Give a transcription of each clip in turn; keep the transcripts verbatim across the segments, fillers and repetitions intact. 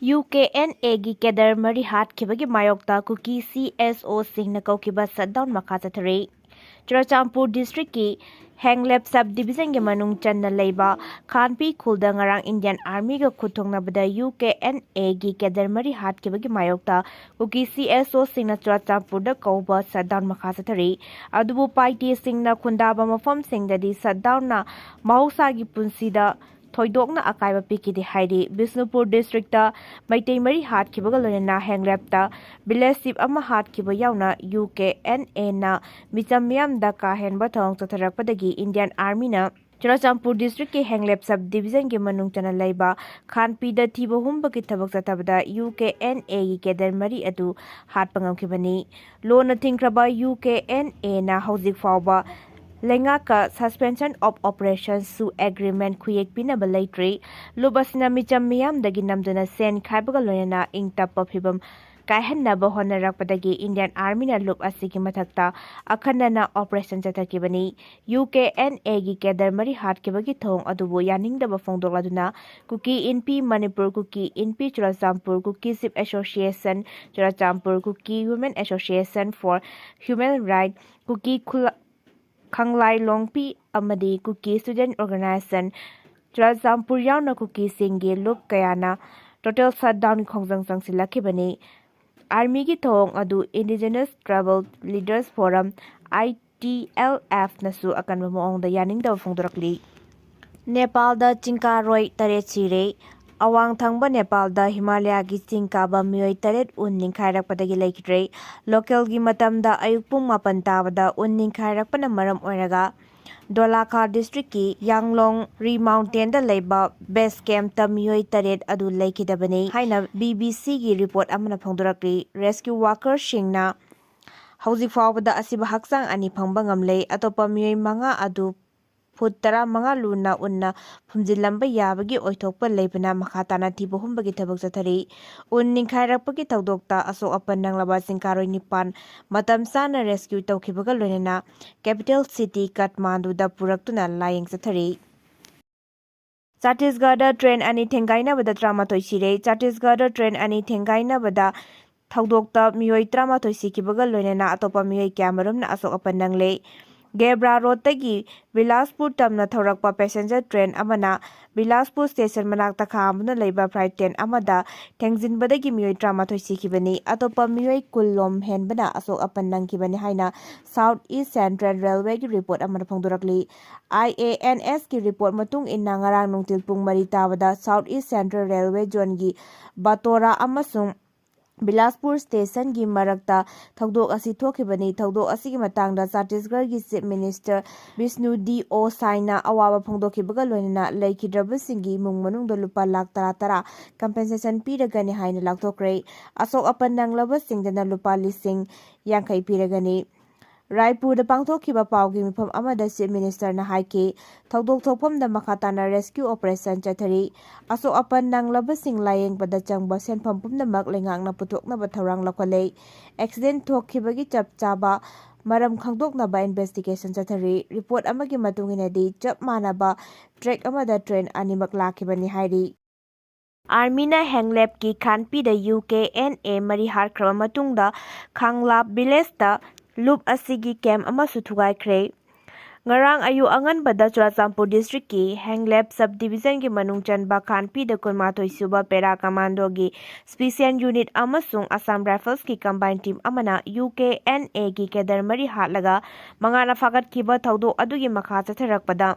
U K N ꯑꯦꯒꯤ cadre ꯃꯔꯤ ꯍꯥꯠꯈꯤꯕꯒꯤ ꯃꯥꯌꯣꯛꯇ ꯀꯨꯀꯤ ꯁꯤ ꯑꯦꯁ ꯑꯣꯁꯤꯡꯅ ꯀꯧꯈꯤꯕ ꯁꯠꯗꯥꯎꯟ ꯃꯈꯥ ꯆꯠꯊꯔꯤ꯫ ꯆꯨꯔꯥꯆꯥꯟꯄꯨꯔ ꯗꯤꯁꯇ꯭ꯔꯤꯛꯀꯤ ꯍꯦꯡꯂꯦꯞ ꯁꯕ ꯗꯤꯕꯤꯖꯟꯒꯤ ꯃꯅꯨꯡ ꯆꯟꯅ ꯂꯩꯕ ꯈꯥꯟꯄꯤ ꯈꯨꯜꯗ ꯉꯔꯥꯡ ꯏꯟꯗꯤꯌꯥꯟ ꯑꯥꯔꯃꯤꯒ ꯈꯨꯠ ꯊꯣꯛꯅꯕꯗ ꯌꯨ ꯀꯦ ꯑꯦꯟ ꯑꯦꯒꯤ ꯀꯦꯗꯔ ꯃꯔꯤ ꯍꯥꯠꯈꯤꯕꯒꯤ ꯃꯥꯌꯣꯛꯇ ꯀꯨꯀꯤ ꯁꯤ ꯑꯦꯁ ꯑꯣꯁꯤꯡꯅ ꯆꯨꯔꯥꯆꯥꯟꯄꯨꯔꯗ ꯀꯧꯕ ꯁꯠꯗꯥꯎꯟ ꯃꯈꯥ ꯆꯠꯊꯔꯤ꯫ ꯑꯗꯨꯕꯨ ꯄꯥꯏꯇꯦꯁꯤꯡꯅ ꯈꯨꯟꯗꯥꯕ ꯃꯐꯝꯁꯤꯡꯗꯗꯤ ꯁꯠꯗꯥꯎꯟꯅ ꯃꯍꯧꯁꯥꯒꯤ ꯄꯨꯟꯁꯤꯗ ꯊꯣꯏꯗꯣꯛꯅ ꯑꯀꯥꯏꯕ ꯄꯤꯈꯤꯗꯦ ꯍꯥꯏꯔꯤ꯫ ꯕꯤꯁꯅꯨꯄꯨꯔ ꯗꯤꯁꯇ꯭ꯔꯤꯛꯇ ꯃꯩꯇꯩ ꯃꯔꯤ ꯍꯥꯠꯈꯤꯕꯒ ꯂꯣꯏꯅꯅ ꯍꯦꯡꯂꯦꯞꯇ ꯚꯤꯂꯦꯖ ꯆꯤꯐ ꯑꯃ ꯍꯥꯠꯈꯤꯕ ꯌꯥꯎꯅ ꯌꯨ ꯀꯦ ꯑꯦꯟ ꯑꯦꯅ ꯃꯤꯆꯝ ꯃꯤꯌꯥꯝꯗ ꯀꯥ ꯍꯦꯟꯕ ꯊꯧꯑꯣꯡ ꯆꯠꯊꯔꯛꯄꯗꯒꯤ ꯏꯟꯗꯤꯌꯥꯟ ꯑꯥꯔꯃꯤꯅ ꯆꯨꯔꯥꯆꯥꯟꯄꯨꯔ ꯗꯤꯁꯇ꯭ꯔꯤꯛꯀꯤ ꯍꯦꯡꯂꯦꯞ ꯁꯕ ꯗꯤꯕꯤꯖꯟꯒꯤ ꯃꯅꯨꯡ ꯆꯟꯅ ꯂꯩꯕ ꯈꯥꯟꯄꯤꯗ ꯊꯤꯕ ꯍꯨꯝꯕꯒꯤ ꯊꯕꯛ ꯆꯠꯊꯕꯗ ꯌꯨ ꯀꯦ ꯑꯦꯟ ꯑꯦꯒꯤ ꯀꯦꯗꯔ ꯃꯔꯤ ꯑꯗꯨ ꯍꯥꯠꯄ ꯉꯝꯈꯤꯕꯅꯤ꯫ ꯂꯣꯟꯅ ꯊꯤꯡꯈ꯭ꯔꯕ ꯌꯨ ꯀꯦ ꯑꯦꯟ ꯑꯦꯅ ꯍꯧꯖꯤꯛ ꯐꯥꯎꯕ ꯂꯩꯉꯥꯛꯀ Suspension of Operations ꯁꯨ ꯑꯦꯒ꯭ꯔꯤꯃꯦꯟ ꯈꯨꯌꯦꯛ ꯄꯤꯅꯕ ꯂꯩꯇ꯭ꯔꯤ꯫ ꯂꯨꯞ ꯑꯁꯤꯅ ꯃꯤꯆꯝ ꯃꯤꯌꯥꯝꯗꯒꯤ ꯅꯝꯗꯨꯅ ꯁꯦꯟ ꯈꯥꯏꯕꯒ ꯂꯣꯏꯅꯅ ꯏꯪ ꯇꯞꯄ ꯐꯤꯕꯝ ꯀꯥꯏꯍꯟꯅꯕ ꯍꯣꯠꯅꯔꯛꯄꯗꯒꯤ ꯏꯟꯗꯤꯌꯥꯟ ꯑꯥꯔꯃꯤꯅ ꯂꯨꯞ ꯑꯁꯤꯒꯤ ꯃꯊꯛꯇ ꯑꯈꯟꯅꯅ ꯑꯣꯄꯔꯦꯁꯟ ꯆꯠꯊꯈꯤꯕꯅꯤ꯫ ꯌꯨ ꯀꯦ ꯑꯦꯟ ꯑꯦꯒꯤ ꯀꯦꯗꯔ ꯃꯔꯤ ꯍꯥꯠꯈꯤꯕꯒꯤ ꯊꯧꯑꯣꯡ ꯑꯗꯨꯕꯨ ꯌꯥꯅꯤꯡꯗꯕ ꯐꯣꯡꯗꯣꯛꯂꯗꯨꯅ Kuki Inpi Manipur, Kuki Inpi Churachandpur, Kuki chief association Churachandpur, Kuki women association for human right, Kuki ꯈꯨꯂ-, ꯈꯪꯂꯥꯏ ꯂꯣꯡꯄꯤ ꯑꯃꯗꯤ ꯀꯨꯀꯤ ꯁ꯭ꯇꯨꯗꯦꯟꯠ ꯑꯣꯔꯒꯅꯥꯏꯖꯦꯁꯟ ꯆꯨꯔꯥꯆꯥꯟꯄꯨꯔ ꯌꯥꯎꯅ ꯀꯨꯀꯤꯁꯤꯡꯒꯤ ꯂꯨꯞ ꯀꯌꯥꯅ ꯇꯣꯇꯦꯜ ꯁꯠꯗꯥꯎꯟꯒꯤ ꯈꯣꯡꯖꯪ ꯆꯪꯁꯤꯜꯂꯛꯈꯤꯕꯅꯤ꯫ ꯑꯥꯔꯃꯤꯒꯤ ꯊꯧꯑꯣꯡ ꯑꯗꯨ ꯏꯟꯗꯤꯖꯤꯅꯁ ꯇ꯭ꯔꯥꯏꯕꯦꯜ ꯂꯤꯗꯔꯁ ꯐꯣꯔꯝ, ꯑꯥꯏ ꯇꯤ ꯑꯦꯜ ꯑꯦꯐꯅꯁꯨ ꯑꯀꯟꯕ ꯃꯑꯣꯡꯗ ꯌꯥꯅꯤꯡꯗꯕ ꯐꯣꯡꯗꯣꯔꯛꯂꯤ꯫ ꯅꯦꯄꯥꯜꯗ ꯆꯤꯡꯀꯥꯔꯣꯏ ꯇꯔꯦꯠ ꯁꯤꯔꯦ꯫ ꯑꯋꯥꯡ ꯊꯪꯕ ꯅꯦꯄꯥꯜꯗ ꯍꯤꯃꯥꯂꯌꯥꯒꯤ ꯆꯤꯡ ꯀꯥꯕ ꯃꯤꯑꯣꯏ ꯇꯔꯦꯠ ꯎꯟ ꯅꯤꯡꯈꯥꯏꯔꯛꯄꯗꯒꯤ ꯂꯩꯈꯤꯗ꯭ꯔꯦ꯫ ꯂꯣꯀꯦꯜꯒꯤ ꯃꯇꯝꯗ ꯑꯌꯨꯛ ꯄꯨꯡ ꯃꯥꯄꯟ ꯇꯥꯕꯗ ꯎꯟ ꯅꯤꯡꯈꯥꯏꯔꯛꯄꯅ ꯃꯔꯝ ꯑꯣꯏꯔꯒ ꯗꯣꯂꯥꯈꯥ ꯗꯤꯁꯇ꯭ꯔꯤꯛꯀꯤ ꯌꯥꯡꯂꯣꯡ ꯔꯤ ꯃꯥꯎꯟꯇꯦꯟꯗ ꯂꯩꯕ ꯕꯦꯁ ꯀꯦꯝꯞꯇ ꯃꯤꯑꯣꯏ ꯇꯔꯦꯠ ꯑꯗꯨ ꯂꯩꯈꯤꯗꯕꯅꯤ ꯍꯥꯏꯅ ꯕꯤ ꯕꯤ ꯁꯤꯒꯤ ꯔꯤꯄꯣꯔꯠ ꯑꯃꯅ ꯐꯣꯡꯗꯣꯔꯛꯂꯤ꯫ ꯔꯦꯁꯀ꯭ꯌꯨ ꯋꯥꯀꯔꯁꯤꯡꯅ ꯍꯧꯖꯤꯛ ꯐꯥꯎꯕꯗ ꯑꯁꯤꯕ ꯍꯛꯆꯥꯡ ꯑꯅꯤ ꯐꯪꯕ ꯉꯝꯂꯦ꯫ ꯑꯇꯣꯞꯄ ꯃꯤꯑꯣꯏ ꯃꯉꯥ ꯑꯗꯨ ꯐꯨꯠ ꯇꯔꯥꯃꯉꯥ ꯂꯨꯅ ꯎꯟꯅ ꯐꯨꯝꯖꯤꯜꯂꯝꯕ ꯌꯥꯕꯒꯤ ꯑꯣꯏꯊꯣꯛꯄ ꯂꯩꯕꯅ ꯃꯈꯥ ꯇꯥꯅ ꯊꯤꯕ ꯍꯨꯝꯕꯒꯤ ꯊꯕꯛ ꯆꯠꯊꯔꯤ꯫ ꯎꯟ ꯅꯤꯡꯈꯥꯏꯔꯛꯄꯒꯤ ꯊꯧꯗꯣꯛꯇ ꯑꯁꯣꯛ ꯑꯄꯟ ꯅꯪꯂꯕ ꯆꯤꯡꯀꯥꯔꯣꯏ ꯅꯤꯄꯥꯟ ꯃꯇꯝ ꯆꯥꯅ ꯔꯦꯁꯀ꯭ꯌꯨ ꯇꯧꯈꯤꯕꯒ ꯂꯣꯏꯅꯅ ꯀꯦꯄꯤꯇꯦꯜ ꯁꯤꯇꯤ ꯀꯥꯊꯃꯥꯟꯗꯨꯗ ꯄꯨꯔꯛꯇꯨꯅ ꯂꯥꯌꯦꯡ ꯆꯠꯊꯔꯤ꯫ ꯆꯇꯤꯁꯒꯔꯗ ꯇ꯭ꯔꯦꯟ ꯑꯅꯤ ꯊꯦꯡꯒꯥꯏꯅꯕꯗ ꯇꯔꯥꯃꯥꯊꯣꯏ ꯁꯤꯔꯦ꯫ ꯆꯇꯤꯁꯒꯔꯗ ꯇ꯭ꯔꯦꯟ ꯑꯅꯤ ꯊꯦꯡꯒꯥꯏꯅꯕꯗ ꯊꯧꯗꯣꯛꯇ ꯃꯤꯑꯣꯏ ꯇꯔꯥꯃꯥꯊꯣꯏ ꯁꯤꯈꯤꯕꯒ ꯂꯣꯏꯅꯅ ꯑꯇꯣꯞꯄ ꯃꯤꯑꯣꯏ ꯀꯌꯥꯃꯔꯨꯝꯅ ꯑꯁꯣꯛ ꯑꯄꯟ ꯅꯪꯂꯦ꯫ ꯒꯦꯕ꯭ꯔꯥ ꯔꯣꯗꯇꯒꯤ ꯕꯤꯂꯥꯁꯄꯨꯔ ꯇꯝꯅ ꯊꯧꯔꯛꯄ ꯄꯦꯁꯦꯟꯖꯔ ꯇ꯭ꯔꯦꯟ ꯑꯃꯅ ꯕꯤꯂꯥꯁꯄꯨꯔ ꯁ꯭ꯇꯦꯁꯟ ꯃꯅꯥꯛꯇ ꯈꯥꯝꯗꯨꯅ ꯂꯩꯕ ꯐ꯭ꯂꯥꯏꯠ ꯇꯦꯟ ꯑꯃꯗ ꯊꯦꯡꯖꯤꯟꯕꯗꯒꯤ ꯃꯤꯑꯣꯏ ꯇꯔꯥꯃꯥꯊꯣꯏ ꯁꯤꯈꯤꯕꯅꯤ꯫ ꯑꯇꯣꯞꯄ ꯃꯤꯑꯣꯏ ꯀꯨꯟ ꯂꯣꯝ ꯍꯦꯟꯕꯅ ꯑꯁꯣꯛ ꯑꯄꯟ ꯅꯪꯈꯤꯕꯅꯤ ꯍꯥꯏꯅ ꯁꯥꯎꯠ ꯏꯁ ꯁꯦꯟꯇ꯭ꯔꯦꯜ ꯔꯦꯜꯋꯦꯒꯤ ꯔꯤꯄꯣꯔꯠ ꯑꯃꯅ ꯐꯣꯡꯗꯣꯔꯛꯂꯤ꯫ ꯑꯥꯏ ꯑꯦ ꯑꯦꯟ ꯑꯦꯁꯀꯤ ꯔꯤꯄꯣꯔꯠ ꯃꯇꯨꯡ ꯏꯟꯅ ꯉꯔꯥꯡ ꯅꯨꯡꯊꯤꯜ ꯄꯨꯡ ꯃꯔꯤ ꯇꯥꯕꯗ ꯁꯥꯎꯠ ꯏꯁ ꯁꯦꯟꯇ꯭ꯔꯦꯜ ꯔꯦꯜꯋꯦ ꯖꯣꯟꯒꯤ ꯕꯇꯣꯔꯥ ꯑꯃꯁꯨꯡ ꯕꯤꯂꯥꯁꯄꯨꯔ ꯁ꯭ꯇꯦꯁꯟꯒꯤ ꯃꯔꯛꯇ ꯊꯧꯗꯣꯛ ꯑꯁꯤ ꯊꯣꯛꯈꯤꯕꯅꯤ꯫ ꯊꯧꯗꯣꯛ ꯑꯁꯤꯒꯤ ꯃꯇꯥꯡꯗ ꯆꯇꯤꯁꯒꯔꯒꯤ ꯆꯤꯐ ꯃꯤꯅꯤꯁꯇꯔ ꯕꯤꯁꯅꯨ ꯗꯤ ꯑꯣ ꯁꯥꯏꯅ ꯑꯋꯥꯕ ꯐꯣꯡꯗꯣꯛꯈꯤꯕꯒ ꯂꯣꯏꯅꯅ ꯂꯩꯈꯤꯗ꯭ꯔꯕꯁꯤꯡꯒꯤ ꯏꯃꯨꯡ ꯃꯅꯨꯡꯗ ꯂꯨꯄꯥ ꯂꯥꯈ ꯇꯔꯥ ꯇꯔꯥ ꯀꯝꯄꯦꯟꯁꯦꯁꯟ ꯄꯤꯔꯒꯅꯤ ꯍꯥꯏꯅ ꯂꯥꯎꯊꯣꯛꯈ꯭ꯔꯦ꯫ ꯑꯁꯣꯛ ꯑꯄꯟ ꯅꯪꯂꯕꯁꯤꯡꯗꯅ ꯂꯨꯄꯥ ꯂꯤꯁꯤꯡ ꯌꯥꯡꯈꯩ ꯄꯤꯔꯒꯅꯤ꯫ ꯔꯥꯏꯄꯨꯔꯗ ꯄꯥꯡꯊꯣꯛꯈꯤꯕ ꯄꯥꯎꯒꯤ ꯃꯤꯐꯝ ꯑꯃꯗ ꯆꯤꯐ ꯃꯤꯅꯤꯁꯇꯔꯅ ꯍꯥꯏꯈꯤ, ꯊꯧꯗꯣꯛ ꯊꯣꯛꯐꯝꯗ ꯃꯈꯥ ꯇꯥꯅ ꯔꯦꯁꯀ꯭ꯌꯨ ꯑꯣꯄꯔꯦꯁꯟ ꯆꯠꯊꯔꯤ꯫ ꯑꯁꯣꯛ ꯑꯄꯟ ꯅꯪꯂꯕꯁꯤꯡ ꯂꯥꯌꯦꯡꯕꯗ ꯆꯪꯕ ꯁꯦꯟꯐꯝ ꯄꯨꯝꯅꯃꯛ ꯂꯩꯉꯥꯛꯅ ꯄꯨꯊꯣꯛꯅꯕ ꯊꯧꯔꯥꯡ ꯂꯧꯈꯠꯂꯦ꯫ ꯑꯦꯛꯁꯤꯗꯦꯟ ꯊꯣꯛꯈꯤꯕꯒꯤ ꯆꯞ ꯆꯥꯕ ꯃꯔꯝ ꯈꯪꯗꯣꯛꯅꯕ ꯏꯟꯚꯦꯁꯇꯤꯒꯦꯁꯟ ꯆꯠꯊꯔꯤ꯫ ꯔꯤꯄꯣꯔꯠ ꯑꯃꯒꯤ ꯃꯇꯨꯡ ꯏꯟꯅꯗꯤ, ꯆꯞ ꯃꯥꯟꯅꯕ ꯇ꯭ꯔꯦꯛ ꯑꯃꯗ ꯇ꯭ꯔꯦꯟ ꯑꯅꯤꯃꯛ ꯂꯥꯛꯈꯤꯕꯅꯤ ꯍꯥꯏꯔꯤ꯫ ꯑꯥꯔꯃꯤꯅ ꯍꯦꯡꯂꯦꯞꯀꯤ ꯈꯥꯟꯄꯤꯗ ꯌꯨ ꯀꯦ ꯑꯦꯟ ꯑꯦ ꯃꯔꯤ ꯍꯥꯠꯈ꯭ꯔꯕ ꯃꯇꯨꯡꯗ ꯈꯥꯡꯂꯥꯞ ꯚꯤꯂꯦꯖꯇ ꯂꯨꯞ ꯑꯁꯤꯒꯤ ꯀꯦꯝꯞ ꯑꯃꯁꯨ ꯊꯨꯒꯥꯏꯈ꯭ꯔꯦ꯫ ꯉꯔꯥꯡ ꯑꯌꯨꯛ ꯑꯉꯟꯕꯗ ꯆꯨꯔꯥꯆꯥꯟꯄꯨꯔ ꯗꯤꯁꯇ꯭ꯔꯤꯛꯀꯤ ꯍꯦꯡꯂꯦꯞ ꯁꯕ ꯗꯤꯕꯤꯖꯟꯒꯤ ꯃꯅꯨꯡ ꯆꯟꯕ ꯈꯥꯟꯄꯤꯗ ꯀꯨꯟꯃꯥꯊꯣꯏ ꯁꯨꯕ ꯄꯦꯔꯥ ꯀꯃꯥꯟꯗꯣꯒꯤ ꯁ꯭ꯄꯤꯁꯤꯌꯦꯜ ꯌꯨꯅꯤꯠ ꯑꯃꯁꯨꯡ ꯑꯁꯥꯝ ꯔꯥꯏꯐꯜꯁꯀꯤ ꯀꯝꯕꯥꯏꯟ ꯇꯤꯝ ꯑꯃꯅ ꯌꯨ ꯀꯦ ꯑꯦꯟ ꯑꯦꯒꯤ ꯀꯦꯗꯔ ꯃꯔꯤ ꯍꯥꯠꯂꯒ ꯃꯉꯥꯅ ꯐꯥꯒꯠꯈꯤꯕ ꯊꯧꯗꯣꯛ ꯑꯗꯨꯒꯤ ꯃꯈꯥ ꯆꯠꯊꯔꯛꯄꯗ,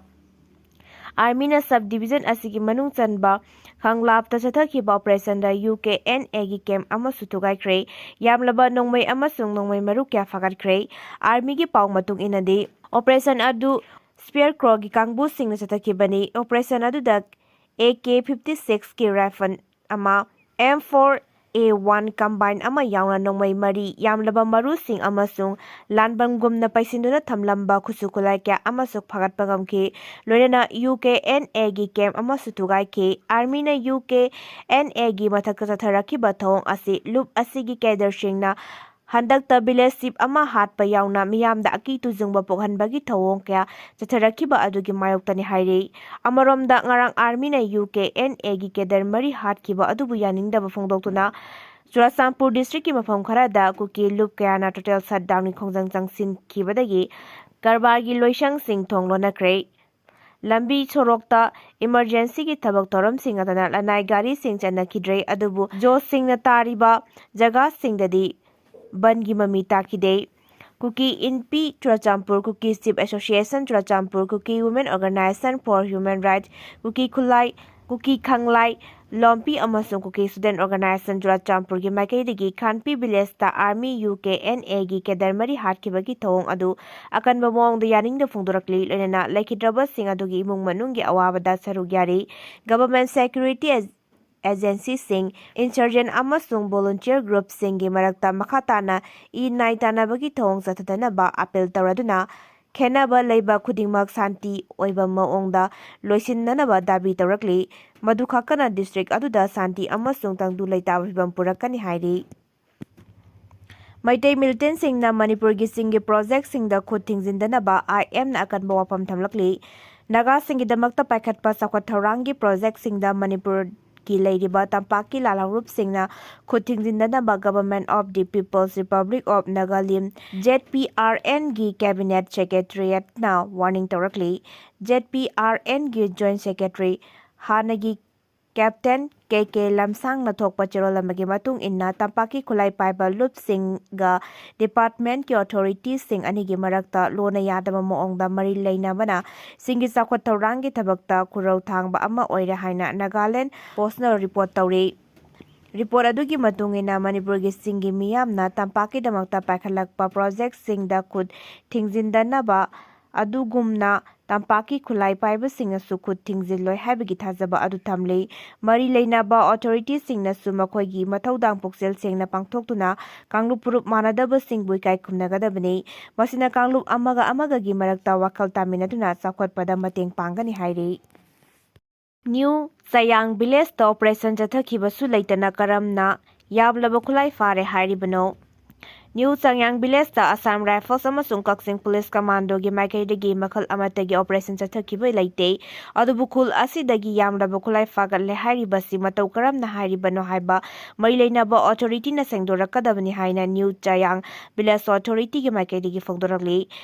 ꯑꯥꯔꯃꯤꯅ ꯁꯕ ꯗꯤꯕꯤꯖꯟ ꯑꯁꯤꯒꯤ ꯃꯅꯨꯡ ꯆꯟꯕ ꯈꯪꯂꯥꯞꯇ ꯆꯠꯊꯈꯤꯕ ꯑꯣꯄꯔꯦꯁꯟꯗ ꯌꯨ ꯀꯦ ꯑꯦꯟ ꯑꯦꯒꯤ ꯀꯦꯝꯞ ꯑꯃꯁꯨ ꯊꯨꯒꯥꯏꯈ꯭ꯔꯦ꯫ ꯌꯥꯝꯂꯕ ꯅꯣꯡꯃꯩ ꯑꯃꯁꯨꯡ ꯅꯣꯡꯃꯩ ꯃꯔꯨ ꯀꯌꯥ ꯐꯥꯒꯠꯈ꯭ꯔꯦ꯫ ꯑꯥꯔꯃꯤꯒꯤ ꯄꯥꯎ ꯃꯇꯨꯡ ꯏꯟꯅꯗꯤ, ꯑꯣꯄꯔꯦꯁꯟ ꯑꯗꯨ ꯁ꯭ꯄꯦꯌꯔ ꯀ꯭ꯔꯣꯒꯤ ꯀꯥꯡꯕꯨꯁꯤꯡꯅ ꯆꯠꯊꯈꯤꯕꯅꯤ꯫ ꯑꯣꯄꯔꯦꯁꯟ ꯑꯗꯨꯗ ꯑꯦ ꯀꯦ ꯐꯤꯐꯇꯤ ꯁꯤꯛꯁꯀꯤ ꯔꯥꯏꯐꯜ ꯑꯃ, ꯑꯦꯝ ꯐꯣꯔ ꯑꯦ ꯋꯥꯟ ꯀꯝꯕꯥꯏꯟ ꯑꯃ ꯌꯥꯎꯅ ꯅꯣꯡꯃꯩ ꯃꯔꯤ, ꯌꯥꯝꯂꯕ ꯃꯔꯨꯁꯤꯡ ꯑꯃꯁꯨꯡ ꯂꯥꯟꯕꯝꯒꯨꯝꯅ ꯄꯩꯁꯤꯟꯗꯨꯅ ꯊꯝꯂꯝꯕ ꯈꯨꯠꯁꯨ ꯈꯨꯠꯂꯥꯏ ꯀꯌꯥ ꯑꯃꯁꯨ ꯐꯥꯒꯠꯄ ꯉꯝꯈꯤ꯫ ꯂꯣꯏꯅꯅ ꯌꯨ ꯀꯦ ꯑꯦꯟ ꯑꯦꯒꯤ ꯀꯦꯝꯞ ꯑꯃꯁꯨ ꯊꯨꯒꯥꯏꯈꯤ꯫ ꯑꯥꯔꯃꯤꯅ ꯌꯨ ꯀꯦ ꯑꯦꯟ ꯑꯦꯒꯤ ꯃꯊꯛꯇ ꯆꯠꯊꯔꯛꯈꯤꯕ ꯊꯧꯑꯣꯡ ꯑꯁꯤ ꯂꯨꯞ ꯑꯁꯤꯒꯤ ꯀꯦꯗꯔꯁꯤꯡꯅ ꯍꯟꯗꯛꯇ village chief ꯑꯃ ꯍꯥꯠꯄ ꯌꯥꯎꯅ ꯃꯤꯌꯥꯝꯗ ꯑꯀꯤ ꯇꯨꯖꯨꯡꯕ ꯄꯣꯛꯍꯟꯕꯒꯤ ꯊꯧꯑꯣꯡ ꯀꯌꯥ ꯆꯠꯊꯔꯛꯈꯤꯕ ꯑꯗꯨꯒꯤ ꯃꯥꯌꯣꯛꯇꯅꯤ ꯍꯥꯏꯔꯤ꯫ ꯑꯃꯔꯣꯝꯗ, ꯉꯔꯥꯡ armyꯅ U K N Aꯒꯤ cadre ꯃꯔꯤ ꯍꯥꯠꯈꯤꯕ ꯑꯗꯨꯕꯨ ꯌꯥꯅꯤꯡꯗꯕ ꯐꯣꯡꯗꯣꯛꯇꯨꯅ ꯆꯨꯔꯥꯆꯥꯟꯄꯨꯔ districtꯀꯤ ꯃꯐꯝ ꯈꯔꯗ ꯀꯨꯀꯤ ꯂꯨꯞ ꯀꯌꯥꯅ total shutdownꯒꯤ ꯈꯣꯡꯖꯪ ꯆꯪꯁꯤꯟꯈꯤꯕꯗꯒꯤ ꯀꯔꯕꯥꯔꯒꯤ ꯂꯣꯏꯁꯪꯁꯤꯡ ꯊꯣꯡ ꯂꯣꯟꯅꯈ꯭ꯔꯦ꯫ ꯂꯝꯕꯤ ꯁꯣꯔꯣꯛꯇ emergencyꯒꯤ ꯊꯕꯛ ꯊꯧꯔꯝꯁꯤꯡ ꯅꯠꯇꯅ ꯂꯅꯥꯏ ꯒꯥꯔꯤꯁꯤꯡ ꯆꯠꯅꯈꯤꯗ꯭ꯔꯦ, ꯑꯗꯨꯕꯨ ꯖꯣꯁꯁꯤꯡꯅ ꯇꯥꯔꯤꯕ ꯖꯒꯥꯁꯤꯡꯗꯗꯤ ꯕꯟꯒꯤ ꯃꯃꯤ ꯇꯥꯈꯤꯗꯦ꯫ ꯀꯨꯀꯤ ꯏꯟꯄꯤ ꯆꯨꯔꯥꯆꯥꯟꯄꯨꯔ, ꯀꯨꯀꯤ Chief Association Churachandpur, Kuki Women Organisation for Human Rights, ꯀꯨꯀꯤ ꯈꯨꯂꯥꯏ, ꯀꯨꯀꯤ ꯈꯪꯂꯥꯏ ꯂꯣꯝꯄꯤ ꯑꯃꯁꯨꯡ ꯀꯨꯀꯤ Student Organisation ꯆꯨꯔꯥꯆꯥꯟꯄꯨꯔꯒꯤ ꯃꯥꯏꯀꯩꯗꯒꯤ ꯈꯥꯟꯄꯤ villageꯇ army U K N Aꯒꯤ cadre ꯃꯔꯤ ꯍꯥꯠꯈꯤꯕꯒꯤ ꯊꯧꯑꯣꯡ ꯑꯗꯨ ꯑꯀꯟꯕ ꯃꯑꯣꯡꯗ ꯌꯥꯅꯤꯡꯗ ꯐꯣꯡꯗꯣꯔꯛꯂꯤ, ꯂꯣꯏꯅꯅ ꯂꯩꯈꯤꯗ꯭ꯔꯕꯁꯤꯡ ꯑꯗꯨꯒꯤ ꯏꯃꯨꯡ ꯃꯅꯨꯡꯒꯤ ꯑꯋꯥꯕꯗ ꯁꯔꯨꯛ ꯌꯥꯔꯤ꯫ Government security agencyꯁꯤꯡ, insurgent ꯑꯃꯁꯨꯡ volunteer groupꯁꯤꯡꯒꯤ ꯃꯔꯛꯇ ꯃꯈꯥ ꯇꯥꯅ ꯏ ꯅꯥꯏ ꯇꯥꯟꯅꯕꯒꯤ ꯊꯧꯑꯣꯡ ꯆꯠꯊꯗꯅꯕ appeal ꯇꯧꯔꯗꯨꯅ, ꯈꯦꯟꯅꯕ ꯂꯩꯕ ꯈꯨꯗꯤꯡꯃꯛ ꯁꯥꯟꯇꯤ ꯑꯣꯏꯕ ꯃꯑꯣꯡꯗ ꯂꯣꯏꯁꯤꯟꯅꯅꯕ ꯗꯥꯕꯤ ꯇꯧꯔꯛꯂꯤ꯫ ꯃꯗꯨ ꯈꯛꯇꯅ district ꯑꯗꯨꯗ ꯁꯥꯟꯇꯤ ꯑꯃꯁꯨꯡ ꯇꯪꯗꯨ ꯂꯩꯇꯥꯕ ꯐꯤꯚꯝ ꯄꯨꯔꯛꯀꯅꯤ ꯍꯥꯏꯔꯤ꯫ ꯃꯩꯇꯩ militantꯁꯤꯡꯅ ꯃꯅꯤꯄꯨꯔꯒꯤ ꯆꯤꯡꯒꯤ projectꯁꯤꯡꯗ ꯈꯨꯠ ꯊꯤꯡꯖꯤꯟꯗꯅꯕ I Mꯅ ꯑꯀꯟꯕ ꯋꯥꯐꯝ ꯊꯝꯂꯛꯂꯤ꯫ ꯅꯥꯒꯥꯁꯤꯡꯒꯤꯗꯃꯛꯇ ꯄꯥꯏꯈꯠꯄ ꯆꯥꯎꯈꯠ ꯊꯧꯔꯥꯡꯒꯤ projectꯁꯤꯡꯗ ꯃꯅꯤꯄꯨꯔꯒꯤ ꯂꯩꯔꯤꯕ ꯇꯝꯄꯥꯛꯀꯤ ꯂꯥꯜꯍꯧꯂꯨꯞꯁꯤꯡꯅ ꯈꯨꯠ ꯊꯤꯡꯖꯤꯟꯗꯅꯕ Government of the People's Republic of Nagalim, Z P R Nꯒꯤ cabinet secretariatꯅ warning ꯇꯧꯔꯛꯂꯤ꯫ Z P R Nꯒꯤ joint secretary, ꯍꯥꯟꯅꯒꯤ Captain K K ꯂꯝꯁꯥꯡꯅ ꯊꯣꯛꯄ ꯆꯦꯔꯣꯜ ꯑꯃꯒꯤ ꯃꯇꯨꯡ ꯏꯟꯅ, ꯇꯝꯄꯥꯛꯀꯤ ꯈꯨꯠꯂꯥꯏ ꯄꯥꯏꯕ ꯂꯨꯞꯁꯤꯡꯒ departmentꯀꯤ authorityꯁꯤꯡ ꯑꯅꯤꯒꯤ ꯃꯔꯛꯇ ꯂꯣꯟꯅ ꯌꯥꯗꯕ ꯃꯑꯣꯡꯗ ꯃꯔꯤ ꯂꯩꯅꯕꯅ ꯆꯤꯡꯒꯤ ꯆꯥꯎꯈꯠ ꯊꯧꯔꯥꯡꯒꯤ ꯊꯕꯛꯇ ꯈꯨꯔꯧ ꯊꯥꯡꯕ ꯑꯃ ꯑꯣꯏꯔꯦ ꯍꯥꯏꯅ Nagaland Postꯅ report ꯇꯧꯔꯤ꯫ Report ꯑꯗꯨꯒꯤ ꯃꯇꯨꯡ ꯏꯟꯅ, ꯃꯅꯤꯄꯨꯔꯒꯤ ꯆꯤꯡꯒꯤ ꯃꯤꯌꯥꯝꯅ ꯇꯝꯄꯥꯛꯀꯤꯗꯃꯛꯇ ꯄꯥꯏꯈꯠꯂꯛꯄ projectꯁꯤꯡꯗ ꯈꯨꯠ ꯊꯤꯡꯖꯤꯟꯗꯅꯕ ꯑꯗꯨꯒꯨꯝꯅ ꯇꯝꯄꯥꯛꯀꯤ ꯈꯨꯠꯂꯥꯏ ꯄꯥꯏꯕꯁꯤꯡꯅꯁꯨ ꯈꯨꯠ ꯊꯤꯡꯖꯤꯜꯂꯣꯏ ꯍꯥꯏꯕꯒꯤ ꯊꯥꯖꯕ ꯑꯗꯨ ꯊꯝꯂꯤ꯫ ꯃꯔꯤ ꯂꯩꯅꯕ authorityꯁꯤꯡꯅꯁꯨ ꯃꯈꯣꯏꯒꯤ ꯃꯊꯧꯗꯥꯡ ꯄꯨꯛꯆꯦꯜ ꯁꯦꯡꯅ ꯄꯥꯡꯊꯣꯛꯇꯨꯅ ꯀꯥꯡꯂꯨꯞ ꯐꯨꯔꯨꯞ ꯃꯥꯟꯅꯗꯕꯁꯤꯡꯕꯨ ꯏꯀꯥꯏ ꯈꯨꯝꯅꯒꯗꯕꯅꯤ꯫ ꯃꯁꯤꯅ ꯀꯥꯡꯂꯨꯞ ꯑꯃꯒ ꯑꯃꯒꯒꯤ ꯃꯔꯛꯇ ꯋꯥꯈꯜ ꯇꯥꯃꯤꯟꯅꯗꯨꯅ ꯆꯥꯎꯈꯠꯄꯗ ꯃꯇꯦꯡ ꯄꯥꯡꯒꯅꯤ ꯍꯥꯏꯔꯤ꯫ New ꯆꯌꯥꯡ villageꯇ operation ꯆꯠꯊꯈꯤꯕꯁꯨ ꯂꯩꯇꯅ ꯀꯔꯝꯅ ꯌꯥꯝꯂꯕ ꯈꯨꯠꯂꯥꯏ ꯐꯥꯔꯦ ꯍꯥꯏꯔꯤꯕꯅꯣ? ꯅ꯭ꯌꯨ ꯆꯥꯡꯌꯥꯡ ꯚꯤꯂꯦꯖꯇ ꯑꯁꯥꯝ ꯔꯥꯏꯐꯜꯁ ꯑꯃꯁꯨꯡ ꯀꯛꯆꯤꯡ ꯄꯨꯂꯤꯁ ꯀꯃꯥꯟꯗꯣꯒꯤ ꯃꯥꯏꯀꯩꯗꯒꯤ ꯃꯈꯜ ꯑꯃꯠꯇꯒꯤ ꯑꯣꯄꯔꯦꯁꯟ ꯆꯠꯊꯈꯤꯕ ꯂꯩꯇꯦ꯫ ꯑꯗꯨꯕꯨ ꯈꯨꯜ ꯑꯁꯤꯗꯒꯤ ꯌꯥꯝꯂꯕ ꯈꯨꯠꯂꯥꯏ ꯐꯥꯒꯠꯂꯦ ꯍꯥꯏꯔꯤꯕꯁꯤ ꯃꯇꯧ ꯀꯔꯝꯅ ꯍꯥꯏꯔꯤꯕꯅꯣ ꯍꯥꯏꯕ ꯃꯔꯤ ꯂꯩꯅꯕ ꯑꯣꯊꯣꯔꯤꯇꯤꯅ ꯁꯦꯡꯗꯣꯔꯛꯀꯗꯕꯅꯤ ꯍꯥꯏꯅ ꯅ꯭ꯌꯨ ꯆꯥꯌꯥꯡ ꯚꯤꯂꯦꯖ ꯑꯣꯊꯣꯔꯤꯇꯤꯒꯤ ꯃꯥꯏꯀꯩꯗꯒꯤ ꯐꯣꯡꯗꯣꯔꯛꯂꯤ꯫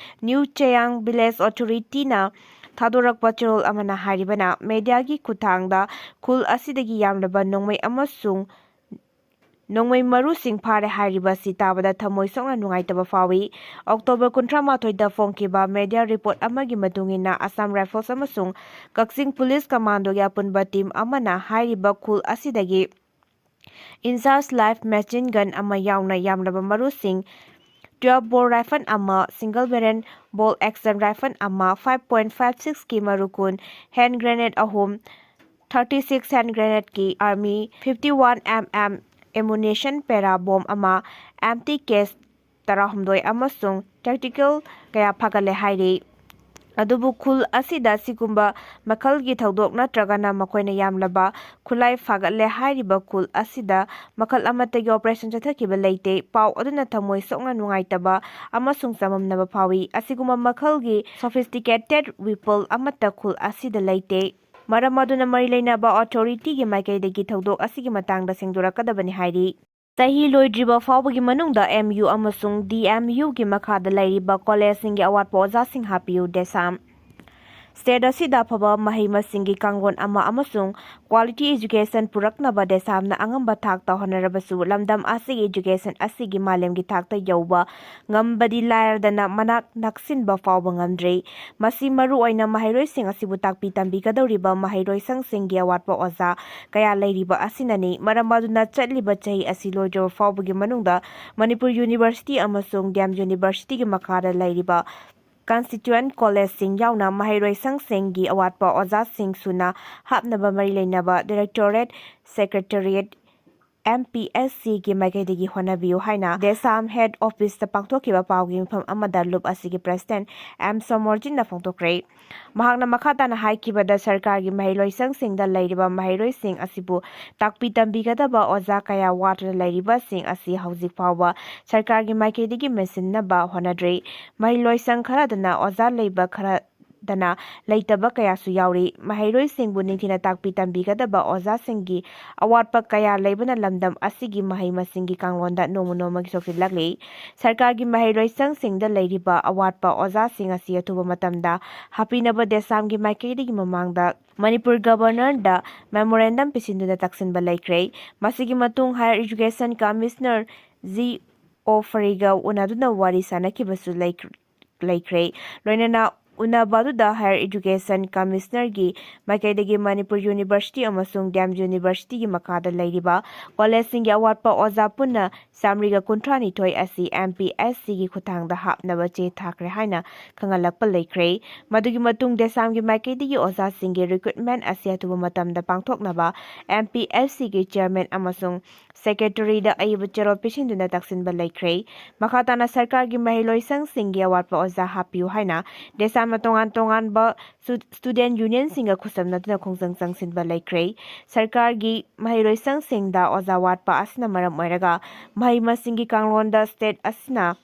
ꯅ꯭ꯌꯨ ꯆꯥꯌꯥꯡ ꯚꯤꯂꯦꯖ ꯑꯣꯊꯣꯔꯤꯇꯤꯅ ꯊꯥꯗꯣꯔꯛꯄ ꯆꯦꯔꯣꯜ ꯑꯃꯅ ꯍꯥꯏꯔꯤꯕꯅ, ꯃꯦꯗꯤꯌꯥꯒꯤ ꯈꯨꯠꯊꯥꯡꯗ ꯈꯨꯜ ꯑꯁꯤꯗꯒꯤ ꯌꯥꯝꯂꯕ ꯅꯣꯡꯃꯩ ꯑꯃꯁꯨꯡ ꯅꯣꯡꯃꯩ ꯃꯔꯨꯁꯤꯡ ꯐꯥꯔꯦ ꯍꯥꯏꯔꯤꯕ ꯑꯁꯤ ꯇꯥꯕꯗ ꯊꯃꯣꯏ ꯁꯣꯛꯅ ꯅꯨꯡꯉꯥꯏꯇꯕ ꯐꯥꯎꯏ꯫ ꯑꯣꯛꯇꯣꯕꯔ ꯀꯨꯟꯊ꯭ꯔꯥ ꯃꯥꯊꯣꯏꯗ ꯐꯣꯡꯈꯤꯕ ꯃꯦꯗꯤꯌꯥ ꯔꯤꯄꯣꯔꯠ ꯑꯃꯒꯤ ꯃꯇꯨꯡ ꯏꯟꯅ, ꯑꯁꯥꯝ ꯔꯥꯏꯐꯜꯁ ꯑꯃꯁꯨꯡ ꯀꯛꯆꯤꯡ ꯄꯨꯂꯤꯁ ꯀꯃꯥꯟꯗꯣꯒꯤ ꯑꯄꯨꯟꯕ ꯇꯤꯝ ꯑꯃꯅ ꯍꯥꯏꯔꯤꯕ ꯈꯨꯜ ꯑꯁꯤꯗꯒꯤ ꯏꯟꯆꯥꯔꯖ ꯂꯥꯏꯐ ꯃꯦꯆꯤꯟ ꯒꯟ ꯑꯃ ꯌꯥꯎꯅ ꯌꯥꯝꯂꯕ ꯃꯔꯨꯁꯤꯡ, ꯇ꯭ꯋꯦꯜꯐ ꯕꯣꯔ ꯔꯥꯏꯐꯜ ꯑꯃ, single barrel bolt action rifle ꯑꯃ, ꯐꯥꯏꯚ ꯄꯣꯏꯟꯠ ꯐꯥꯏꯚ ꯁꯤꯛꯁꯀꯤ ꯃꯔꯨ ꯀꯨꯟ, ꯍꯦꯟ ꯒ꯭ꯔꯦꯅꯦꯗ ꯑꯍꯨꯝ, ꯊꯥꯔꯇꯤ ꯁꯤꯛꯁ ꯍꯦꯟ ꯒ꯭ꯔꯦꯅꯦꯗꯀꯤ ꯑꯥꯔꯃꯤ, fifty one M M ammunition para bomb ꯑꯃ, ꯑꯦꯝꯇꯤ ꯀꯦꯁ ꯇꯔꯥꯍꯨꯝꯗꯣꯏ ꯑꯃꯁꯨꯡ ꯇꯦꯛꯇꯤꯀꯦꯜ ꯀꯌꯥ ꯐꯥꯒꯠꯂꯦ ꯍꯥꯏꯔꯤ꯫ ꯑꯗꯨꯕꯨ ꯈꯨꯜ ꯑꯁꯤꯗ ꯁꯤꯒꯨꯝꯕ ꯃꯈꯜꯒꯤ ꯊꯧꯗꯣꯛ ꯅꯠꯇ꯭ꯔꯒꯅ ꯃꯈꯣꯏꯅ ꯌꯥꯝꯂꯕ ꯈꯨꯠꯂꯥꯏ ꯐꯥꯒꯠꯂꯦ ꯍꯥꯏꯔꯤꯕ ꯈꯨꯜ ꯑꯁꯤꯗ ꯃꯈꯜ ꯑꯃꯠꯇꯒꯤ ꯑꯣꯄꯔꯦꯁꯟ ꯆꯠꯊꯈꯤꯕ ꯂꯩꯇꯦ꯫ ꯄꯥꯎ ꯑꯗꯨꯅ ꯊꯃꯣꯏ ꯁꯣꯛꯅ ꯅꯨꯡꯉꯥꯏꯇꯕ ꯑꯃꯁꯨꯡ ꯆꯃꯝꯅꯕ ꯐꯥꯎꯏ꯫ ꯑꯁꯤꯒꯨꯝꯕ ꯃꯈꯜꯒꯤ ꯁꯣꯐꯤꯁꯇꯤꯀꯦꯇꯦꯗ ꯋꯤꯄꯜ ꯑꯃꯠꯇ ꯈꯨꯜ ꯑꯁꯤꯗ ꯂꯩꯇꯦ꯫ ꯃꯔꯝ ꯑꯗꯨꯅ ꯃꯔꯤ ꯂꯩꯅꯕ ꯑꯣꯊꯣꯔꯤꯇꯤꯒꯤ ꯃꯥꯏꯀꯩꯗꯒꯤ ꯊꯧꯗꯣꯛ ꯑꯁꯤꯒꯤ ꯃꯇꯥꯡꯗ ꯁꯦꯡꯗꯣꯔꯛꯀꯗꯕꯅꯤ ꯍꯥꯏꯔꯤ꯫ ꯆꯍꯤ ꯂꯣꯏꯗ꯭ꯔꯤꯕ ꯐꯥꯎꯕꯒꯤ ꯃꯅꯨꯡꯗ ꯑꯦꯝ ꯌꯨ ꯑꯃꯁꯨꯡ ꯗꯤ ꯑꯦꯝ ꯌꯨꯒꯤ ꯃꯈꯥꯗ ꯂꯩꯔꯤꯕ ꯀꯣꯂꯦꯖꯁꯤꯡꯒꯤ ꯑꯋꯥꯠꯄ ꯑꯣꯖꯥꯁꯤꯡ ꯍꯥꯞꯄꯤꯌꯨ, ꯗꯦꯁꯥꯝ꯫ ꯁ꯭ꯇꯦꯠ ꯑꯁꯤꯗ ꯑꯐꯕ ꯃꯍꯩ ꯃꯁꯤꯡꯒꯤ ꯀꯥꯡꯂꯣꯟ ꯑꯃ ꯑꯃꯁꯨꯡ ꯀ꯭ꯋꯥꯂꯤꯇꯤ ꯑꯦꯖꯨꯀꯦꯁꯟ ꯄꯨꯔꯛꯅꯕ ꯗꯦꯁꯥꯝꯅ ꯑꯉꯝꯕ ꯊꯥꯛꯇ ꯍꯣꯠꯅꯔꯕꯁꯨ, ꯂꯝꯗꯝ ꯑꯁꯤꯒꯤ ꯑꯦꯖꯨꯀꯦꯁꯟ ꯑꯁꯤꯒꯤ ꯃꯥꯂꯦꯝꯒꯤ ꯊꯥꯛꯇ ꯌꯧꯕ ꯉꯝꯕꯗꯤ ꯂꯥꯏꯔꯗꯅ ꯃꯅꯥꯛ ꯅꯛꯁꯤꯟꯕ ꯐꯥꯎꯕ ꯉꯝꯗ꯭ꯔꯤ꯫ ꯃꯁꯤ ꯃꯔꯨꯑꯣꯏꯅ ꯃꯍꯩꯔꯣꯏꯁꯤꯡ ꯑꯁꯤꯕꯨ ꯇꯥꯛꯄꯤ ꯇꯝꯕꯤꯒꯗꯧꯔꯤꯕ ꯃꯍꯩꯔꯣꯏꯁꯪꯁꯤꯡꯒꯤ ꯑꯋꯥꯠꯄ ꯑꯣꯖꯥ ꯀꯌꯥ ꯂꯩꯔꯤꯕ ꯑꯁꯤꯅꯅꯤ꯫ ꯃꯔꯝ ꯑꯗꯨꯅ ꯆꯠꯂꯤꯕ ꯆꯍꯤ ꯑꯁꯤ ꯂꯣꯏꯗ꯭ꯔꯕ ꯐꯥꯎꯕꯒꯤ ꯃꯅꯨꯡꯗ ꯃꯅꯤꯄꯨꯔ ꯌꯨꯅꯤꯚꯔꯁꯤꯇꯤ ꯑꯃꯁꯨꯡ ꯗꯤ ꯑꯦꯝ ꯌꯨꯅꯤꯚꯔꯁꯤꯇꯤꯒꯤ ꯃꯈꯥꯗ ꯂꯩꯔꯤꯕ ꯀꯟꯁꯇꯤꯇ꯭ꯌꯨꯑꯦꯟꯠ ꯀꯣꯂꯦꯖꯁꯤꯡ ꯌꯥꯎꯅ ꯃꯍꯩꯔꯣꯏꯁꯪꯁꯤꯡꯒꯤ ꯑꯋꯥꯠꯄ ꯑꯣꯖꯥꯁꯤꯡ ꯁꯨꯅ ꯍꯥꯞꯅꯕ ꯃꯔꯤ ꯂꯩꯅꯕ directorate, secretariat, M P S ꯁꯤꯒꯤ ꯃꯥꯏꯀꯩꯗꯒꯤ ꯍꯣꯠꯅꯕꯤꯌꯨ ꯍꯥꯏꯅ ꯗꯦꯁꯥꯝ ꯍꯦꯗ ꯑꯣꯐꯤꯁꯇ ꯄꯥꯡꯊꯣꯛꯈꯤꯕ ꯄꯥꯎꯒꯤ ꯃꯤꯐꯝ ꯑꯃꯗ ꯂꯨꯞ ꯑꯁꯤꯒꯤ ꯄ꯭ꯔꯁꯤꯗꯦꯟꯠ ꯑꯦꯝ ꯁꯣꯃꯣꯔꯖꯤꯠꯅ ꯐꯣꯡꯗꯣꯛꯈ꯭ꯔꯦ꯫ ꯃꯍꯥꯛꯅ ꯃꯈꯥ ꯇꯥꯅ ꯍꯥꯏꯈꯤꯕꯗ, ꯁꯔꯀꯥꯔꯒꯤ ꯃꯍꯩꯂꯣꯏꯁꯪꯁꯤꯡꯗ ꯂꯩꯔꯤꯕ ꯃꯍꯩꯔꯣꯏꯁꯤꯡ ꯑꯁꯤꯕꯨ ꯇꯥꯛꯄꯤ ꯇꯝꯕꯤꯒꯗꯕ ꯑꯣꯖꯥ ꯀꯌꯥ ꯋꯥꯠꯇꯨꯅ ꯂꯩꯔꯤꯕꯁꯤꯡ ꯑꯁꯤ ꯍꯧꯖꯤꯛ ꯐꯥꯎꯕ ꯁꯔꯀꯥꯔꯒꯤ ꯃꯥꯏꯀꯩꯗꯒꯤ ꯃꯦꯟꯁꯤꯟꯅꯕ ꯍꯣꯠꯅꯗ꯭ꯔꯤ꯫ ꯃꯍꯩꯂꯣꯏꯁꯪ ꯈꯔꯗꯅ ꯑꯣꯖꯥ ꯂꯩꯕ ꯈꯔꯗꯅ ꯂꯩꯇꯕ ꯀꯌꯥꯁꯨ ꯌꯥꯎꯔꯤ꯫ ꯃꯍꯩꯔꯣꯏꯁꯤꯡꯕꯨ ꯅꯤꯡꯊꯤꯅ ꯇꯥꯛꯄꯤ ꯇꯝꯕꯤꯒꯗꯕ ꯑꯣꯖꯥꯁꯤꯡꯒꯤ ꯑꯋꯥꯠꯄ ꯀꯌꯥ ꯂꯩꯕꯅ ꯂꯝꯗꯝ ꯑꯁꯤꯒꯤ ꯃꯍꯩ ꯃꯁꯤꯡꯒꯤ ꯀꯥꯡꯂꯣꯟꯗ ꯅꯣꯡꯃ ꯅꯣꯡꯃꯒꯤ ꯁꯣꯛꯆꯤꯜꯂꯛꯂꯤ꯫ ꯁꯔꯀꯥꯔꯒꯤ ꯃꯍꯩꯂꯣꯏꯁꯪꯁꯤꯡꯗ ꯂꯩꯔꯤꯕ ꯑꯋꯥꯠꯄ ꯑꯣꯖꯥꯁꯤꯡ ꯑꯁꯤ ꯑꯊꯨꯕ ꯃꯇꯝꯗ ꯍꯥꯞꯄꯤꯅꯕ ꯗꯦꯁꯥꯝꯒꯤ ꯃꯥꯏꯀꯩꯗꯒꯤ ꯃꯃꯥꯡꯗ ꯃꯅꯤꯄꯨꯔ ꯒꯕꯔꯅꯔꯗ ꯃꯦꯃꯣꯔꯦꯟꯗꯝ ꯄꯤꯁꯤꯟꯗꯨꯅ ꯇꯛꯁꯤꯟꯕ ꯂꯩꯈ꯭ꯔꯦ꯫ ꯃꯁꯤꯒꯤ ꯃꯇꯨꯡ higher education commissioner G O ꯐꯔꯤꯒ ꯎꯅꯗꯨꯅ ꯋꯥꯔꯤ ꯁꯥꯅꯈꯤꯕꯁꯨ ꯂꯩꯈ꯭ꯔꯦ꯫ ꯂꯩꯈ꯭ꯔꯦ꯫ ꯂꯣꯏꯅꯅ ꯎꯅꯕ ꯑꯗꯨꯗ ꯍꯥꯌꯔ ꯏꯖꯨꯀꯦꯁꯟ ꯀꯃꯤꯁꯅꯔꯒꯤ ꯃꯥꯏꯀꯩꯗꯒꯤ ꯃꯅꯤꯄꯨꯔ ꯌꯨꯅꯤꯚꯔꯁꯤꯇꯤ ꯑꯃꯁꯨꯡ ꯗꯤ ꯑꯦꯝ ꯌꯨꯅꯤꯚꯔꯁꯤꯇꯤꯒꯤ ꯃꯈꯥꯗ ꯂꯩꯔꯤꯕ ꯀꯣꯂꯦꯖꯁꯤꯡꯒꯤ ꯑꯋꯥꯠꯄ ꯑꯣꯖꯥ ꯄꯨꯟꯅ ꯆꯥꯃꯔꯤꯒ ꯀꯨꯟꯊ꯭ꯔꯥ ꯅꯤꯊꯣꯏ ꯑꯁꯤ ꯑꯦꯝ ꯄꯤ ꯑꯦꯁ ꯁꯤꯒꯤ ꯈꯨꯠꯊꯥꯡꯗ ꯍꯥꯞꯅꯕ ꯆꯦ ꯊꯥꯈ꯭ꯔꯦ ꯍꯥꯏꯅ ꯈꯪꯍꯜꯂꯛꯄ ꯂꯩꯈ꯭ꯔꯦ꯫ ꯃꯗꯨꯒꯤ ꯃꯇꯨꯡ ꯗꯦꯁꯥꯝꯒꯤ ꯃꯥꯏꯀꯩꯗꯒꯤ ꯑꯣꯖꯥꯁꯤꯡꯒꯤ ꯔꯤꯀ꯭ꯔꯨꯠꯃꯦꯟ ꯑꯁꯤ ꯑꯊꯨꯕ ꯃꯇꯝꯗ ꯄꯥꯡꯊꯣꯛꯅꯕ ꯑꯦꯝ ꯄꯤ ꯑꯦꯁ ꯁꯤꯒꯤ ꯆꯤꯌꯔꯃꯦꯟ ꯑꯃꯁꯨꯡ ꯁꯦꯀ꯭ꯔꯦꯇꯔꯤꯗ ꯑꯏꯕ ꯆꯦꯔꯣꯜ ꯄꯤꯁꯤꯟꯗꯨꯅ ꯇꯛꯁꯤꯟꯕ ꯂꯩꯈ꯭ꯔꯦ꯫ ꯃꯈꯥ ꯇꯥꯅ ꯁꯔꯀꯥꯔꯒꯤ ꯃꯍꯩꯂꯣꯏꯁꯪꯁꯤꯡꯒꯤ ꯑꯋꯥꯠꯄ ꯑꯣꯖꯥ ꯍꯥꯞꯄꯤꯌꯨ ꯍꯥꯏꯅ ꯗꯦꯁꯥꯝꯅ ꯇꯣꯉꯥꯟ ꯇꯣꯉꯥꯟꯕ ꯁꯨ-, ꯁ꯭ꯇꯨꯗꯦꯟꯠ ꯌꯨꯅꯤꯌꯟꯁꯤꯡꯒ ꯈꯨꯠꯁꯝꯅꯗꯨꯅ ꯈꯣꯡꯖꯪ ꯆꯪꯁꯤꯟꯕ ꯂꯩꯈ꯭ꯔꯦ꯫ ꯁꯔꯀꯥꯔꯒꯤ ꯃꯍꯩꯂꯣꯏꯁꯪꯁꯤꯡꯗ ꯑꯣꯖꯥ ꯋꯥꯠꯄ ꯑꯁꯤꯅ ꯃꯔꯝ ꯑꯣꯏꯔꯒ ꯃꯍꯩ ꯃꯁꯤꯡꯒꯤ ꯀꯥꯡꯂꯣꯟꯗ ꯁ꯭ꯇꯦꯠ ꯑꯁꯤꯅ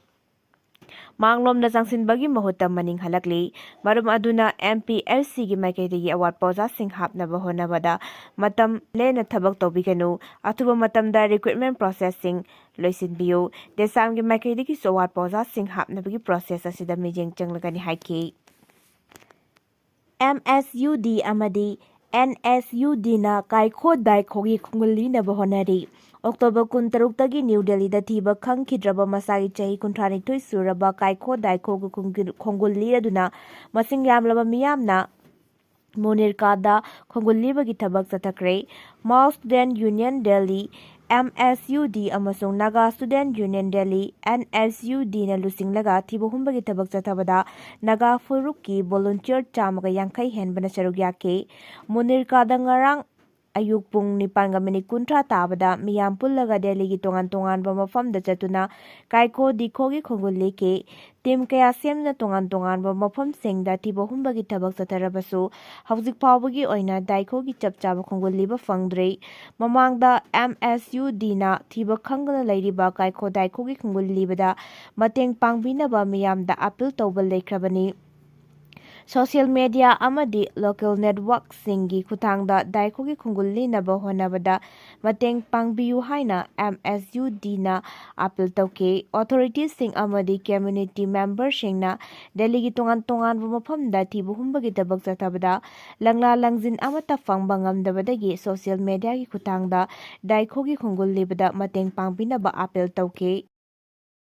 ꯃꯥꯡꯂꯣꯝꯗ ꯆꯪꯁꯤꯟꯕꯒꯤ ꯃꯍꯨꯠꯇ ꯃꯅꯤꯡ ꯍꯜꯂꯛꯂꯤ꯫ ꯃꯔꯝ ꯑꯗꯨꯅ ꯑꯦꯝ ꯄꯤ ꯑꯦꯁ ꯁꯤꯒꯤ ꯃꯥꯏꯀꯩꯗꯒꯤ ꯑꯋꯥꯠꯄ ꯑꯣꯖꯥꯁꯤꯡ ꯍꯥꯞꯅꯕ ꯍꯣꯠꯅꯕꯗ ꯃꯇꯝ ꯂꯦꯟꯅ ꯊꯕꯛ ꯇꯧꯕꯤꯒꯅꯨ꯫ ꯑꯊꯨꯕ ꯃꯇꯝꯗ ꯔꯤꯀ꯭ꯔꯨꯠꯃꯦꯟ ꯄ꯭ꯔꯣꯁꯦꯁꯁꯤꯡ ꯂꯣꯏꯁꯤꯟꯕꯤꯌꯨ꯫ ꯗꯦꯁꯥꯝꯒꯤ ꯃꯥꯏꯀꯩꯗꯒꯤꯁꯨ ꯑꯋꯥꯠꯄ ꯑꯣꯖꯥꯁꯤꯡ ꯍꯥꯞꯅꯕꯒꯤ ꯄ꯭ꯔꯣꯁꯦꯁ ꯑꯁꯤꯗ ꯃꯤꯠꯌꯦꯡ ꯆꯪꯂꯒꯅꯤ ꯍꯥꯏꯈꯤ꯫ ꯑꯦꯝ ꯑꯦꯁ ꯌꯨ ꯗꯤ ꯑꯃꯗꯤ ꯑꯦꯟ ꯑꯦꯁ ꯌꯨ ꯗꯤꯅ ꯀꯥꯏꯈꯣ ꯗꯥꯏꯈꯣꯒꯤ ꯈꯣꯡꯒꯨꯜ ꯂꯤꯅꯕ ꯍꯣꯠꯅꯔꯤ꯫ ꯑꯣꯛꯇꯣꯕꯔ ꯀꯨꯟꯇꯔꯨꯛꯇꯒꯤ ꯅ꯭ꯌꯨ ꯗꯦꯜꯂꯤꯗ ꯊꯤꯕ ꯈꯪꯈꯤꯗ꯭ꯔꯕ ꯃꯁꯥꯒꯤ ꯆꯍꯤ ꯀꯨꯟꯊ꯭ꯔꯥꯅꯤꯊꯣꯏ ꯁꯨꯔꯕ ꯀꯥꯏꯈꯣ ꯗꯥꯏꯈꯣꯒꯤ ꯈꯣꯡꯒꯨꯜ-, ꯈꯣꯡꯒꯨꯜ ꯂꯤꯔꯗꯨꯅ ꯃꯁꯤꯡ ꯌꯥꯝꯂꯕ ꯃꯤꯌꯥꯝꯅ ꯃꯣꯅꯤꯔꯀꯥꯗ ꯈꯣꯡꯒꯨꯜ ꯂꯤꯕꯒꯤ ꯊꯕꯛ ꯆꯠꯊꯈ꯭ꯔꯦ꯫ Mao student union Delhi, M S U D ꯑꯃꯁꯨꯡ Naga student union Delhi, N S U ꯗꯤꯅ ꯂꯨꯆꯤꯡꯂꯒ ꯊꯤꯕ ꯍꯨꯝꯕꯒꯤ ꯊꯕꯛ ꯆꯠꯊꯕꯗ ꯅꯥꯒꯥ ꯐꯨꯔꯨꯞꯀꯤ ꯚꯣꯂꯨꯟꯇꯤꯌꯔ ꯆꯥꯝꯃꯒ ꯌꯥꯡꯈꯩ ꯍꯦꯟꯕꯅ ꯁꯔꯨꯛ ꯌꯥꯈꯤ꯫ ꯃꯣꯅꯤꯔꯀꯥꯗ ꯉꯔꯥꯡ ꯑꯌꯨꯛ ꯄꯨꯡ ꯅꯤꯄꯥꯟꯒ ꯃꯤꯅꯤꯠ ꯀꯨꯟꯊ꯭ꯔꯥ ꯇꯥꯕꯗ ꯃꯤꯌꯥꯝ ꯄꯨꯜꯂꯒ ꯗꯦꯜꯂꯤꯒꯤ ꯇꯣꯉꯥꯟ ꯇꯣꯉꯥꯟꯕ ꯃꯐꯝꯗ ꯆꯠꯇꯨꯅ ꯀꯥꯏꯈꯣ ꯗꯤꯈꯣꯒꯤ ꯈꯣꯡꯒꯨꯜ ꯂꯤꯈꯤ꯫ ꯇꯤꯝ ꯀꯌꯥ ꯁꯦꯝꯗꯨꯅ ꯇꯣꯉꯥꯟ ꯇꯣꯉꯥꯟꯕ ꯃꯐꯝꯁꯤꯡꯗ ꯊꯤꯕ ꯍꯨꯝꯕꯒꯤ ꯊꯕꯛ ꯆꯠꯊꯔꯕꯁꯨ, ꯍꯧꯖꯤꯛ ꯐꯥꯎꯕꯒꯤ ꯑꯣꯏꯅ ꯗꯥꯏꯈꯣꯒꯤ ꯆꯞ ꯆꯥꯕ ꯈꯣꯡꯒꯨꯜ ꯂꯤꯕ ꯐꯪꯗ꯭ꯔꯤ꯫ ꯃꯃꯥꯡꯗ ꯑꯦꯝ ꯑꯦꯁ ꯌꯨ ꯗꯤꯅ ꯊꯤꯕ ꯈꯪꯗꯅ ꯂꯩꯔꯤꯕ ꯀꯥꯏꯈꯣ ꯗꯥꯏꯈꯣꯒꯤ ꯈꯣꯡꯒꯨꯜ ꯂꯤꯕꯗ ꯃꯇꯦꯡ ꯄꯥꯡꯕꯤꯅꯕ ꯃꯤꯌꯥꯝꯗ ꯑꯄꯤꯜ ꯇꯧꯕ ꯂꯩꯈ꯭ꯔꯕꯅꯤ꯫ ꯁꯣꯁꯤꯌꯦꯜ ꯃꯦꯗꯤꯌꯥ ꯑꯃꯗꯤ ꯂꯣꯀꯦꯜ ꯅꯦꯠꯋꯥꯔꯛꯁꯤꯡꯒꯤ ꯈꯨꯠꯊꯥꯡꯗ ꯗꯥꯏꯈꯣꯒꯤ ꯈꯣꯡꯒꯨꯜ ꯂꯤꯅꯕ ꯍꯣꯠꯅꯕꯗ ꯃꯇꯦꯡ ꯄꯥꯡꯕꯤꯌꯨ ꯍꯥꯏꯅ ꯑꯦꯝ ꯑꯦꯁ ꯌꯨ ꯗꯤꯅ ꯑꯄꯤꯜ ꯇꯧꯈꯤ꯫ ꯑꯣꯊꯣꯔꯤꯇꯤꯁꯤꯡ ꯑꯃꯗꯤ ꯀꯝꯃ꯭ꯌꯨꯅꯤꯇꯤ ꯃꯦꯝꯕꯔꯁꯤꯡꯅ ꯗꯦꯜꯂꯤꯒꯤ ꯇꯣꯉꯥꯟ ꯇꯣꯉꯥꯟꯕ ꯃꯐꯝꯗ ꯊꯤꯕ ꯍꯨꯝꯕꯒꯤ ꯊꯕꯛ ꯆꯠꯊꯕꯗ ꯂꯪꯂꯥ ꯂꯪꯖꯤꯟ ꯑꯃꯠꯇ ꯐꯪꯕ ꯉꯝꯗꯕꯗꯒꯤ ꯁꯣꯁꯤꯌꯦꯜ ꯃꯦꯗꯤꯌꯥꯒꯤ ꯈꯨꯠꯊꯥꯡꯗ ꯗꯥꯏꯈꯣꯒꯤ ꯈꯣꯡꯒꯨꯜ ꯂꯤꯕꯗ ꯃꯇꯦꯡ ꯄꯥꯡꯕꯤꯅꯕ ꯑꯄꯤꯜ ꯇꯧꯈꯤ꯫